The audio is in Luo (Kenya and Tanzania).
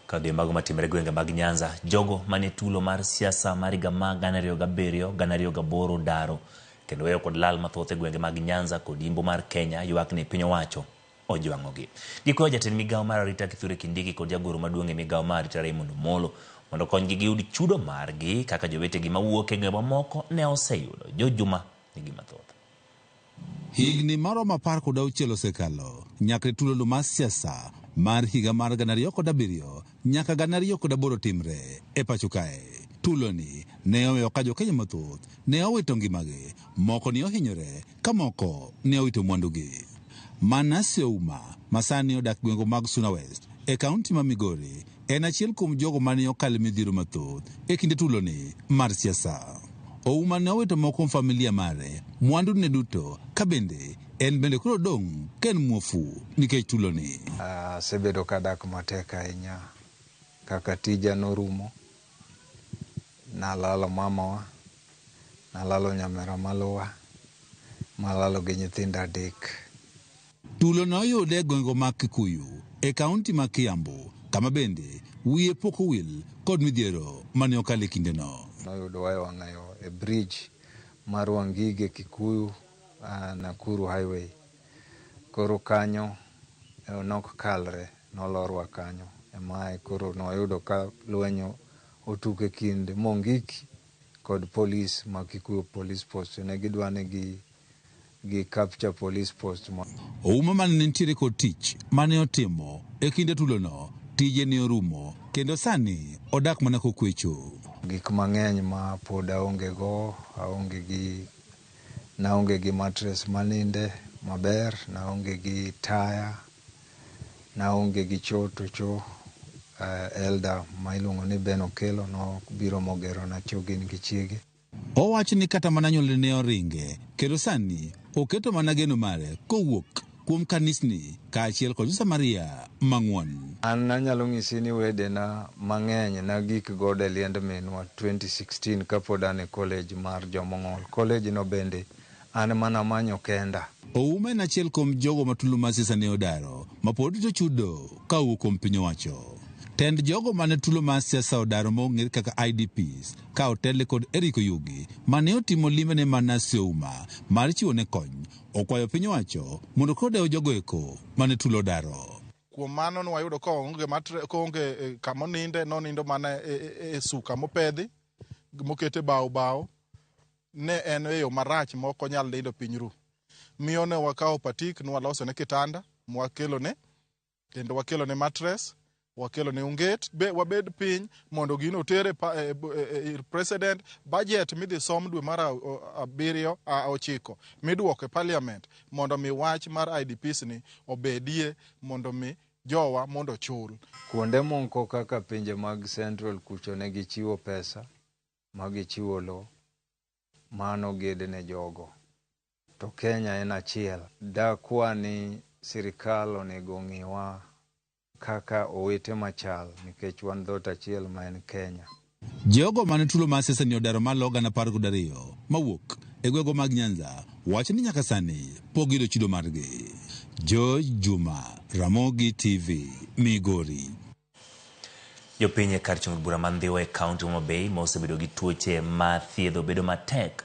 Kadhi mago matimore gwenge mag Nyanza, jogo mane tulo mar siasa mar higa ma 2007 2008 daro kendo weyo kod lal mathoth e gwenge mag Nyanza kod Imbo mar Kenya ywak ni piny owacho ojwang'ogi. Gikwayo jatend migawo mar arita Kithure Kindiki kod jagoro maduong' e migawo mar arita Raymond Omolo mondo okonygi giyud chudo margi kaka jowetegi mawuok e gwenge mamoko ne oseyudo. George Juma nigi mathoth. Higni maromo 16 osekalo nyaka tulo mar siasa mar higa mar 2007 nyaka 2008 timre e pacho kae. Tuloni ne oweyo ka jokenya mathoth ne owito ngimagi, moko ne ohinyore ka moko ne owito mwandugi. Manase Ouma masani odak gwenge mag Suna West e kaunti ma Migori en achiel kuom jogo mane okalo midhiero mathoth e kinde tuloni mar siasa. Ouma ne owito moko kuom familia mare, mwandu ne duto, ka bende en bende koro dong' ka en muofu nikech tuloni. Asebedo kadak matek ahinya kaka tija norumo, nalalo mamawa, nalalo nyamera maluwa, malalo gi nyithindo 3. Tulo ne oyude e gwenge mag Kikuyu e kaunti ma Kiambu, kama bende wiye pok owil kod midhiero mane okalo e kindeno. Noyudowa e wang'ayo e bridge mar Wangige Kikuyu Nakuru Highway. Koro kanyo nok kalre, nolorwa kanyo. Emae koro noyudo ka lweny otuk e kind Mungiki kod polis ma Kikuyu Police Post. Ne gidwa ni gi capture police post. Ouma mane nitiere kod tich mane otimo e kinde tulono, tije ne orumo kendo sani odak mana kokwecho. Gik mang'eny ma pod aonge go, naonge gi mattress maninde maber, naonge gi taya, naonge gi cho to cho elder ma iluongo ni Ben Okelo nobiro mogerona cho gin gi chiege. Owacho ni kata mana anyuolane ne oringe kendo sani oketo mana geno mare kowuok kuom kanisni kaachiel kod Josamaria mang'won. An anyalo nyisi ni wedena mang'eny nagik godo e liend minwa 2016 kapod an e college mar jomong'ol. College no bende an mana manyo kenda. Ouma en achiel kuom jogo ma tulo mar siasa ne odaro ma pod rito chudo ka owuok kuom piny owacho. Tend jogo mane tulo mar siasa odaro mong'ere kaka IDPs ka otelne kod Eric Oyugi mane otimo limbe ne Manase Ouma mar chiwo ne kony okwayo piny owacho mondo koro dew jogo eko mane tulo odaro. Kuom mano nwayudo ka onge onge kama oninde, nonindo mana e suka mopedhi mokete bao bao. Ne en e yo marach ma ok onyal nindo piny ru. Miyo ne wakawo patik nwalosone kitanda mwakelone, kendo wakelone mattress, wakelone onget, be wabed piny mondo gino otere ir president. Budget midhi som dwe mar 7 9 miduoko e parliament mondo mi wach mar IDPs ni obedie mondo mi jowa mondo ochul. Kuonde moko kaka pinje mag Central kucho ne gichiwo pesa ma gichiwo lo mano ged ne jogo. To Kenya en achiel. Dakwa ni sirikal onego ng'iwa kaka owete machal nikech wan dhoot achiel ma en Kenya. Jogo mane tulo mar siasa ni odaro malo 12,000 mawuok e gwenge mag Nyanza wacho ni nyaka sani pok giyudo chudo margi. George Juma, Ramogi TV, Migori. Jopiny e kar chung' bura ma Ndhiwa e kaunti Homa Bay ma osebedo gi tuoche ma thiedho bedo matek.